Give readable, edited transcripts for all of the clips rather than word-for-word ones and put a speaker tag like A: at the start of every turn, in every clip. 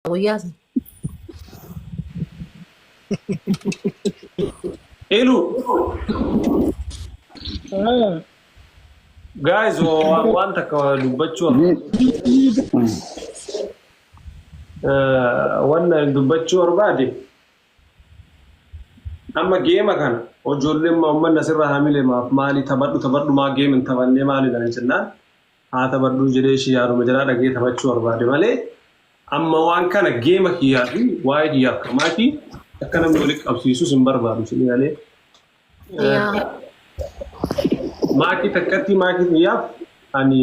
A: Guyyaa sana.
B: Elu. Guys, waan takka dubbachuu wanna dubbachuu barbaade, amma game kana ijoolleen uummanni asirraa hamilee maaf maali taphadhu taphadhu, maa game hin taphannee maali naan jennaan, haa taphadhu jedhee ishee yaaduma jalaa dhagee taphachuu barbaade malee, amma waan kana game kiyyaa fi waa'ee kiyyaaf kamaatii akka namni walitti qabsiisus hin barbaadu isin malee. Maakii takkatti maakii kiyyaaf ani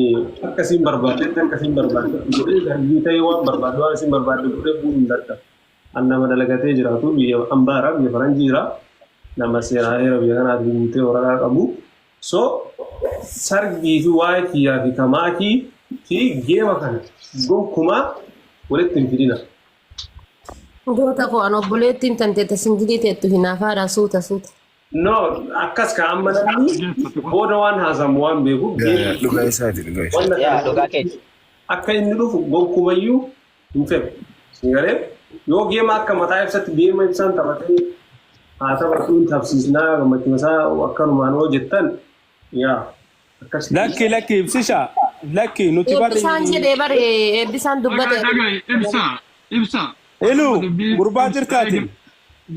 B: akkasiin barbaadetti akkasiin barbaadetti godhee darbii ta'ee waan barbaadu waan isin barbaadde godhee bu'uu hin danda'u. An nama dalagatee jiraatu, biyya ambaara, biyya faranjii jira, nama seeraa heera biyya kanaatiin guutee waraqaa qabu. So sargii fi waa'ee kiyyaa fi kamaakii fi game kana gonkumaa walitti hin fidina.
A: Goota koo, an obboleettiin tanteeta single teettu hinaafaadha suuta suuta.
B: No, akkas ka amma namni booda waan haasamu waan beeku.
C: Dhugaa isaati, dhugaa isaati.
B: Wanna
D: Yaa
B: kana
D: dhugaa keeti.
B: akka inni dhufu gonkumayyuu hin fedhu. Galee yoo game akka mataa ibsatti game ibsaan taphatee haa taphatuun tapsiisnaa, gammachuu isaa akkanumaan hoo jettan, yaa akkas.
E: Lakki, lakki, ibsisha, lakki, nuti barri.
A: Eebbisaan jedhee bare, eebbisaan dubbate.
F: Dhagai, ibsa, ibsa.
E: Ilu gurbaa jirtaatiin.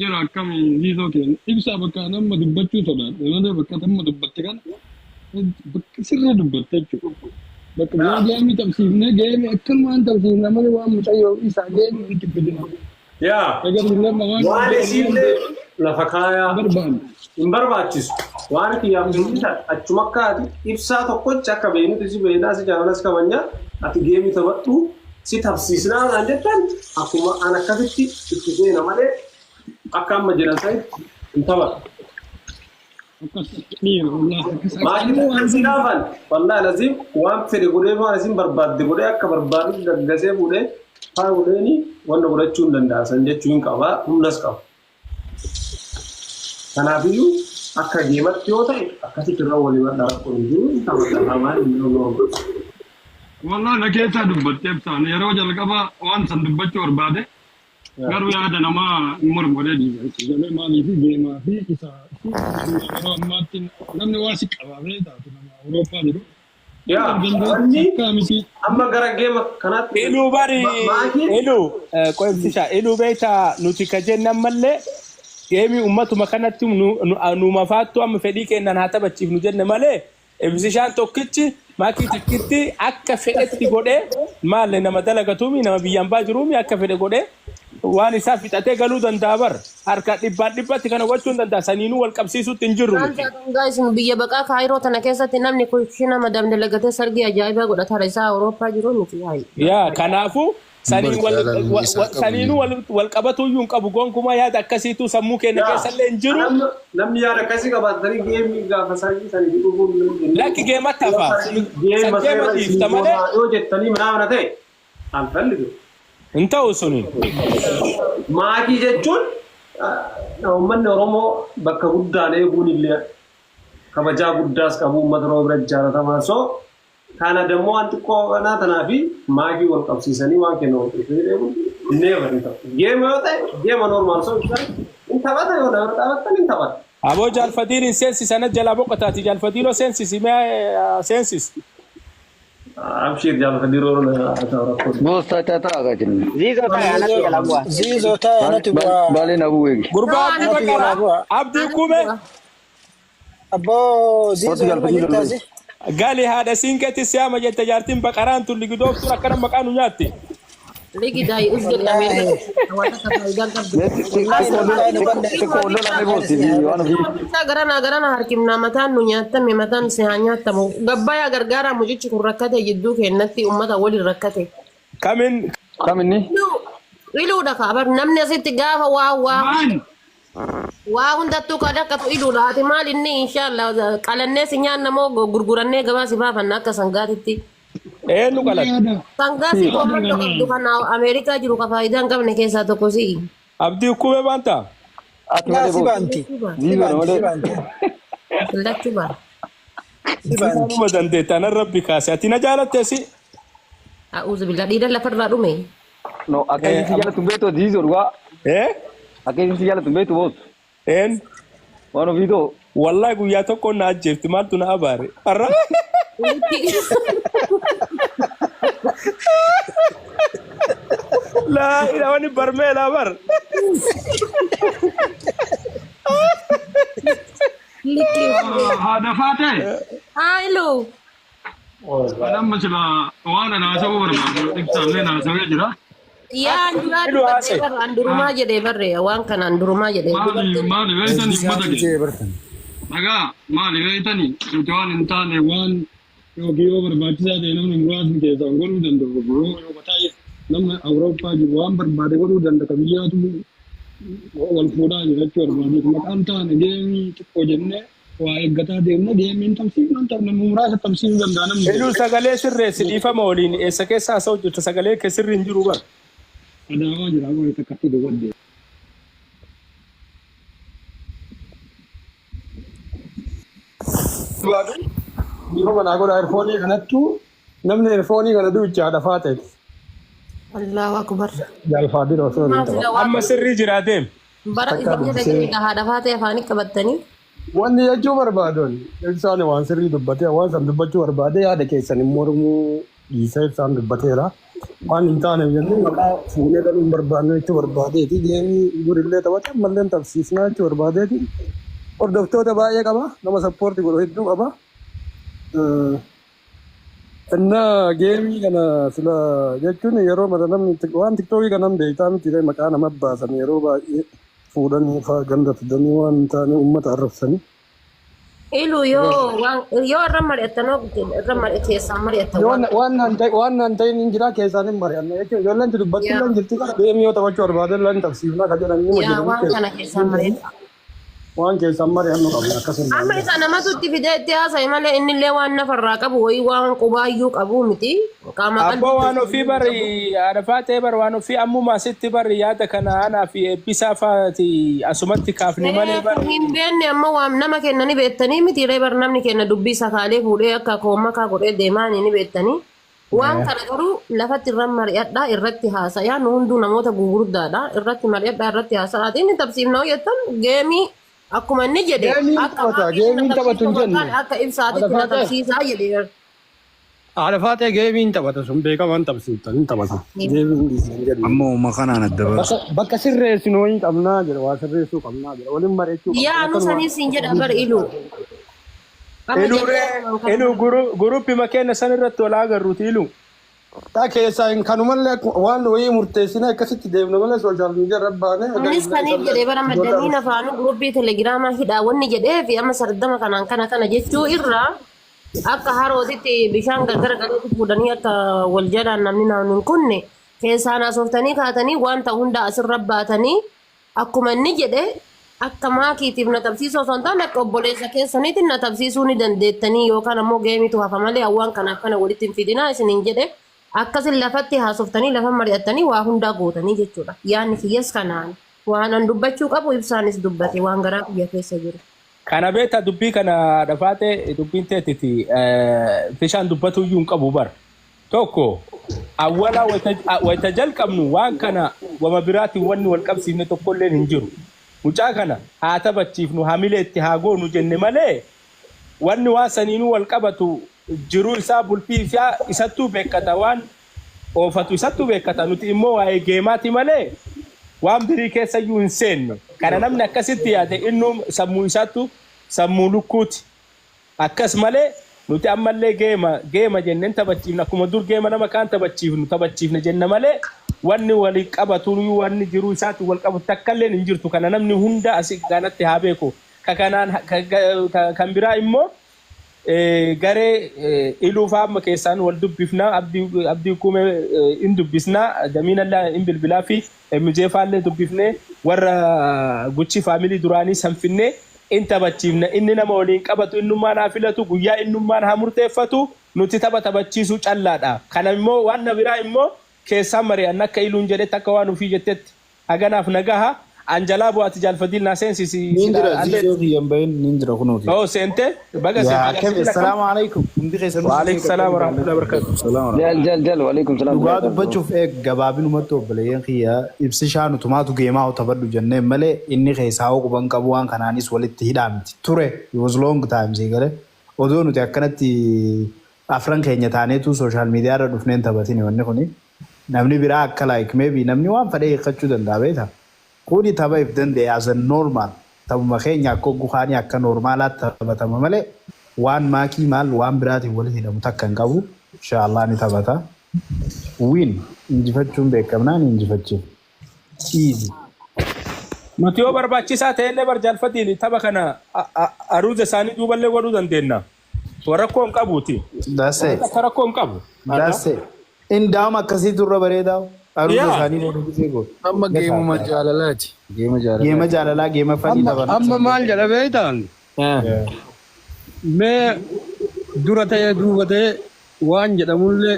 F: Jira, akkami ziizoo keenya. Ibsa, bakka nama dubbachuu sodaadhe malee, bakka amma dubbatte kana bakka sirrii dubbatte jechuudha. Bakka yoo game tapsiifne, game akkanumaan tapsiifne malee, waan mucayyoo isaa game walitti fidina.
B: Yaa
F: Egaa lama waan
B: waan isiillee lafa kaayaa
F: barbaanne.
B: Hin barbaachisu. Waan kiyyaaf ibsa achuma akka ati ibsaa tokkochi akka beeknutti si beeknaa, si jaalalas kabajnaa, ati game taphadhu si tapsiisnaa naan jettan, akkuma an akkasitti itti seena malee, akka amma jedhan sanitti hin taphatu.
F: Akkas dhiira wallaahi akkas.
B: Maaliif waan si gaafan, wallaahi laziim, waan fedhe godhee, waan isin barbaadde godhee, akka barbaadu gaggasee fuudhee haa godheeni wanta godhachuu hin danda'a san jechuu hin qaba, humnas qaba. Kanaafiyyuu akka gameatti yoo ta'e akkasitti irra walii bal'aa rakkoon hin jiru, taphatama maal hin jiru.
F: Wallaahi na keessaa dubbatte ibsaan, yeroo jalqaba waan san dubbachuu barbaade, garuu yaada namaa hin mormodee dhiise jedhee, maaliif game fi isa yeroo ammaatti namni waa si qabaafee taatu nama Awurooppaa jiru.
B: Yaa wanni
F: Akka miti.
B: Amma gara game kanaatti.
E: Iluu bari.
B: Maatiin
E: Iluu qo'ibsisha, iluu beektaa, nuti ka jennan mallee game ummatuma kanatti nu mafaattu amma fedhii kennan haa taphachiifnu jenne malee, ibsishaan tokkichi maakii tikkitti akka fedhetti godhee maalle, nama dalagatuumi, nama biyyaan baa jiruumi, akka fedhe godhee waan isaa fixatee galuu danda'a bar, harka dhibbaan dhibbatti kana gochuu hin danda'a, saniinuu wal qabsiisuutti hin jirru
A: Maal
E: nuti.
A: taatan guys, biyya baqaa Kaayiroo tana keessatti namni kushina madam dalagatee sargii ajaa'ibaa godhatara, isaa Awurooppaa jiru miti haayi.
E: Yaa kanaafuu saniin wal
C: Jaalalli isaa qabu
E: saniinuu wal qabatuyyuu hin qabu gonkumaa, yaada akkasiitu sammuu keenya
B: Yaa
E: keessallee hin jiru.
B: Namni yaada akkasii qabaatanii game gaafa sargii sanii dhufuun.
E: Lakki, gameatti hafa.
B: Game
E: San game dhiifta malee
B: yoo jettanii mana ta'e an fallitu.
E: Hin ta'u suni.
B: Maatii jechuun uummanni Oromoo bakka guddaan eeguun illee kabajaa guddaas qabu, uummata Oromoo bira jaalatamaa. So kana dammoo waan xiqqoo kanaa tanaa fi maakii wal qabsiisanii waan kennu wal qabsiisanii eeguun never hin ta'u. Game yoo ta'e game normal so ibsan hin taphata, yoo nama taphattan hin taphata.
E: Aboo, jaalfadiin hin seensisana jalaa boqotaati, jaalfadiinoo seensisi, mee seensisi.
B: Abshir, jaalfadii rooroo na rakkoo.
G: Boostaa taataa agaa jenna.
D: Ziizoo ta'e anatti jala bu'a.
H: Ziizoo ta'e anatti bu'aa.
G: Baalee na bu'u eegi.
E: Gurbaa Abdii
H: Anatti jalaa
E: Baqara
H: bu'a.
E: Abdii Kume.
H: Abboo, Ziizoo
G: Kootu
H: inuma
G: jaalfadii
H: jirtaasi.
G: lollee.
E: Gali haadha siinqeetti siyaama jette jaartiin baqaraan tun ligidooftuun akkana maqaa nu nyaatti.
A: Ligidaay us jedhamee
H: Wallaahi.
A: waan akka faayidaa qabdu.
G: Xiqqoo lolamee boostii waan ofii.
A: Isaa garanaa garana harkifnaa, mataan nu nyaattame, mataan si haa nyaattamu. Gabbayaa gargaaraa, mucichi kun rakkate, jidduu kennatti ummata waliin rakkate.
E: Kamin?
G: Kam inni?
A: Iluudha kaa bar, namni asitti gaafa waa waa
F: Maan
A: waa hundattuu kan rakkatu iluudha. Ati maal inni inshaallah qalannee si nyaanna moo gurgurannee gabaa si baafanna akka sangaatitti.
E: Eenyu qalate?
F: Yaada.
A: Sangaa si koomandoo qabdu kan Ameerikaa jiru ka faayidaa hin qabne keessaa tokko si'i.
E: Abdii Kume baanta?
G: Ati
H: Laa
G: malee
H: si
G: boostii.
H: baanti. Si
G: Ziizoo
H: baanti,
G: malee.
H: si baanti.
A: Lachuu ba'a.
E: Isaanuma dandeetta anan rabbi kaase ati na jaalatte si.
A: A'uuzu billah dhiira lafarraa dhume.
G: No, akka inni si jaalatu hin beektu Ziizoo dhugaa.
E: Eh?
G: Akka inni si jaalatu hin beektu boos.
E: Een?
G: Waan ofii too.
E: Wallahi guyyaa tokko na ajjeefti maaltu na abaare. Arra. Laa ila wani barmeelaa bar.
A: Likki.
F: Haadha faatee.
A: Haa iluu.
F: Amma sila waan ana haasa'uu barbaadu ibsaallee na haasa'ee jira.
A: Yaa anduraa
E: Iluu
A: dubbattee
E: haasa'e.
A: barra andurumaa jedhee barre waan kana andurumaa jedhee
F: Maali
A: dubartiin.
F: maali beektanii uummata
C: Isaatu
F: keenya.
C: jee bartan.
F: Dhagaa maali beektanii nuti waan hin taane waan yookiin yoo barbaachisaa ta'e namni muraasni keessaan godhuu danda'u. Yoo yoo mataa namni Awurooppaa jiru waan barbaade godhuu danda'a biyyaatu wal fuudhaa jira jechuu barbaadeeti. Maqaan taane geemii xiqqoo jennee waa eeggataa deemna geemiin tamsiifnu namni muraasa tamsiisuu danda'a namni.
E: Iluu sagalee sirreessi dhiifama waliin eessa keessa haasa'u jirta sagalee kee sirri hin jiru bar.
F: Adaamaa jira waan takkatti dubbadde.
B: Bifa manaa godha erfoonii kanattu namni erfoonii kana duucha haadha faateeti.
A: Allahu akbar.
B: Jaalfaa bira osoo hin ta'u.
E: Amma sirrii jira deem.
A: Bara isin jedha jedhe haadha faatee afaanii qabattanii.
B: Wanni jechuu barbaadoon ibsaan waan sirrii dubbatee waan san dubbachuu barbaade yaada keessan hin mormuu dhiisee ibsaan dubbateera. Waan hin taaneef jennee maqaa fuunee galuu hin barbaanne jechuu barbaadeeti. Geemii durillee taphate ammallee tapsiisnaa jechuu barbaadeeti. Hordoftoota baay'ee qaba. Nama sappoorti godhu hedduu qaba. Innaa geemii kana sila jechuun yeroo mara namni waan tiktookii kanan beektaa miti maqaa nama baasan yeroo baay'ee fuudhanii faa ganda fidanii waan hin taane uummata arrabsanii.
A: Iluu yoo waan yoo irra mari'attanoo irra keessaan mari'attan waan.
B: Waan naan ta'in hin jira keessaan hin mari'anna jechuun ijoolleen dubbattuu illee jirti geemii yoo taphachuu barbaade illee tapsiifnaa kan jedhan nima
A: Yaa
B: jiru
A: waan kana keessaan mari'atta.
B: waan keessaan mari'annu qabna akkasuma.
A: Amma isa namatu itti fidee itti haasa'e malee innillee waan nafarraa qabu wayii waan qubaayyuu qabu miti. Qaama
E: Abboo waan ofii bari haadha faatee bar waan ofii ammuma asitti bari yaada kana anaa fi eebbisaa faati asumatti kaafne malee bar.
A: Hin beekne amma waan nama kenna ni beektanii miti ree bar namni kenna dubbii sakaalee fuudhee akka koommakaa godhee deemaanii ni beektanii. Waan kana garuu lafatti irra mari'adhaa irratti haasayaa nu hunduu namoota gugurdaadha irratti mari'adhaa irratti haasa'aa inni tapsiifna hojjetan geemii akkuma inni jedhe
B: Geemiin
A: akka
B: taphata,
A: maatii
B: geemiin
A: na
B: taphatu hin
A: tapsiisuu
B: jenne.
A: barbaade akka ibsaatitti na
B: Haadha faatee.
A: tapsiisaa jedhe.
B: Haadha faatee geemiin taphata sun beekamaan tapsiiftan hin taphata. Geemiin dhiisan jedhu.
C: Amma uuma kanaan adda baasa.
B: Bakka sirreessinu wayii qabnaa jedha waa sirreessuu qabnaa jedha waliin mari'achuu qabna.
A: Yaa nu saniis hin jedha bar iluu. Amma
E: Iluu ree
A: jedhee
E: iluu guruppii makeenya san irratti wal agarruuti iluu.
B: Taa keessaa hin kanumallee waan wayii murteessine akkasitti deemna malee sooshaal miidiyaa irra baanee.
A: Innis kaniif jedhee bara maddaniin afaanuu guruppii telegiraamaa hidhaa wanni jedhee fi amma sardama kanaan kana kana jechuu irraa akka harootitti bishaan gargar galeetti fuudhanii akka wal jalaan namni naannoo hin kunne keessaan asooftanii kaatanii waan ta'u hunda asirra baatanii akkuma inni jedhe akka maakiitiif na tapsiisuu osoo hin taane akka obboleessa keessaniitiin na tapsiisuu ni dandeettanii yookaan ammoo geemiitu hafa malee waan kanaaf kana walitti hin fidinaa isiniin jedhe akkasin lafatti haasoftanii lafa mari'attanii waa hundaa gootanii jechuudha. Yaanni kiyyas kanaan waan an dubbachuu qabu ibsaanis dubbate waan garaa kiyya keessa jiru.
E: Kana beektaa dubbii kana haadha faatee dubbiin teetiti bishaan dubbatu iyyuu hin qabu bar. Tokko awwala wayita jalqabnu waan kana wama biraatiin wanni wal qabsiifne tokkolleen hin jiru. Mucaa kana haa taphachiifnu hamilee itti haa goonu jenne malee wanni waan saniinuu wal qabatu jiruu isaa bultii isaa isattuu beekkata waan oofatu isattuu beekkata nuti immoo waa'ee geemaati malee waan birii keessa iyyuu hin seenne. Kana namni akkasitti yaade innuu sammuu isaattu sammuu lukkuuti. Akkas malee nuti ammallee geema geema jenneen taphachiifna akkuma dur geema nama kaan taphachiifnu taphachiifna jenna malee wanni walii qabatu wanni jiruu isaatti wal qabatu takkallee hin jirtu kana namni hunda asii kanatti haa beeku. Ka kanaan kan biraa immoo garee iluu fa'aa amma keessaan wal dubbifna abdii kumee in dubbisna damiinallaa in bilbilaa fi MJ fa'aallee dubbifnee warra guchi faamilii duraanii sanfinnee in taphachiifna inni nama waliin qabatu innummaan haa filatu guyyaa innummaan haa murteeffatu nuti tapha taphachiisuu callaadha. Kana immoo waan na biraa immoo keessaan mari'anna akka iluun jedhetti akka waan ofii jettetti haganaaf nagaha Anjalaa bu'aati jaalfadiil naa seensisi.
D: Nin jira ziizoo kiyyan bahin nin jira kunuuti.
E: Oo seente baga
D: Yaa
E: seente.
D: akkam assalaamu alaikum. Hundi keessanuu
E: Waalaikum salaam warahmatullahi wabarakatuh.
D: Salaam.
G: Jal jal jal waalaikum salaam.
D: Dhugaa dubbachuuf eeg gabaabinumatti obboleeyyan kiyya ibsi shaanu tumaatu geemaa hoo taphadhu jennee malee inni keessaa hoo quban qabu waan kanaanis walitti hidhaa miti. Ture it was long time sii galee odoo nuti akkanatti afran keenya taaneetu social media irra dhufneen taphatini wanni kuni. Namni biraa akka like maybe namni waan fedhe hiikkachuu danda'a beektaa. Kuni tapha if danda'e as a normal taphuma keenya akka gukaanii akka normaalaatti taphatama malee waan maakii maal waan biraatiin walitti hidhamu takka hin qabu. Inshallah ni taphata. Win injifachuun beekamnaan injifachiif. Easy.
E: Nuti yoo barbaachisaa ta'ellee bar jaalfadiil tapha kana aruuza isaanii duuballee godhuu dandeenya. Rakkoo hin qabuuti.
D: That's it.
E: Akka rakkoo hin qabu.
D: That's it. Indaa'uma akkasiitu irra bareedaa. Aruuza isaanii booda gisee gootu.
C: Amma geemuma jaalalaati. Geema jaalalaa.
D: Geema jaalalaa geema fanii taphanna.
F: Amma maal jedha beektaan? Mee dura ta'ee duuba ta'ee waan jedhamullee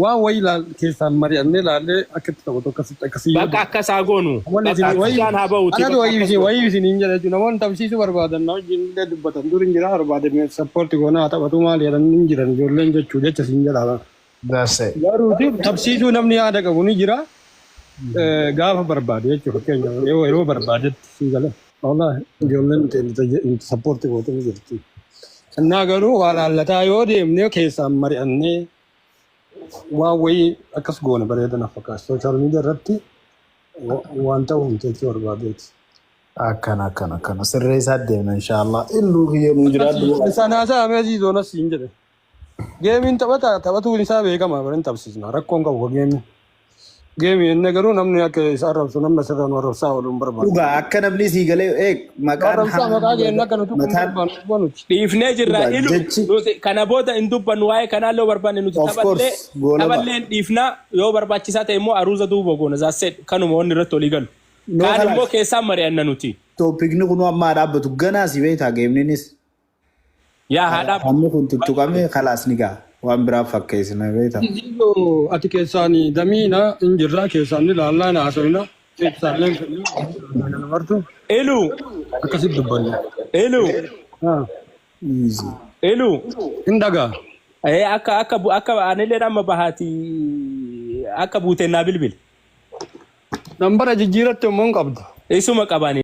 F: waan wayii keessaan mari'annee ilaallee akka itti taphatu akkasitti akkasii.
E: Bakka akkasaa goonu. Bakka bishaan haa ba'uuti.
F: Anatu wayii isin hin jedha jechuudha. Namoonni taphsiisuu barbaadan na wajjin illee dubbatan dur hin jira barbaade sappoorti goonaa haa taphatu maal jedhan hin jiran ijoolleen jechuu jecha isin jedha.
D: That's it.
F: Garuu taphsiisuu namni yaada qabu ni jira. Gaafa barbaade jechuudha fakkeenyaaf yeroo barbaadetti si gala. Wallahi ijoolleen sappoorti gootu ni jirti. Innaa garuu waa laallataa yoo deemne keessaan mari'annee waan wayii akkas goone bareeda na fakkaata. Social media irratti waan ta'u hin jechuu barbaadeeti.
D: Akkana akkana akkana sirree isaa deemna inshallah. Illuu kiyya nuu jiraadhu.
F: Isaan haasaa amee zoonas siin jedhe. Geemiin taphata taphatuun isaa beekama barin taphsiisna rakkoon qabu geemiin. Geemii inni garuu namni akka isa arrabsu namni asirraa nu arrabsaa ooluu hin barbaadu.
D: Dhugaa akka namni sii galee eeg maqaan
F: Arrabsaa maqaa keenya akka nuti kun
D: mataan
F: barbaannu nuti.
E: Dhiifnee jirra
D: Dhugaa,
E: ilu nuti kana booda hin dubbannu waa'ee kanaallee barbaanne nuti
D: Of
E: taphallee
D: course, goolaba.
E: taphallee hin dhiifnaa yoo barbaachisaa ta'e immoo aruuza duuba goona zaassee kanuma wanni irratti olii galu.
D: No,
E: Kaan
D: kalaas.
E: immoo keessaan mari'anna nuti.
D: Tooppikni kun ammaa dhaabbatu ganaa si beektaa geemninis.
E: Yaa haa dhaabbatu.
D: Hammi kun tuttuqamee kalaas ni ga'a. Waan biraa fakkeessina beektaa.
F: Ziizoo ati keessaan damiina hin jirra keessaan ni laallaa na haasofna ibsaallee kana martu
E: Ilu
F: akkasitti dubbanna.
E: ilu
D: Easy.
E: ilu.
F: Hin dhagaa.
E: Akka anillee amma bahaati akka buuteen naa bilbile.
F: Nambara jijjiiratti immoo hin qabdu.
E: Isuma qabani.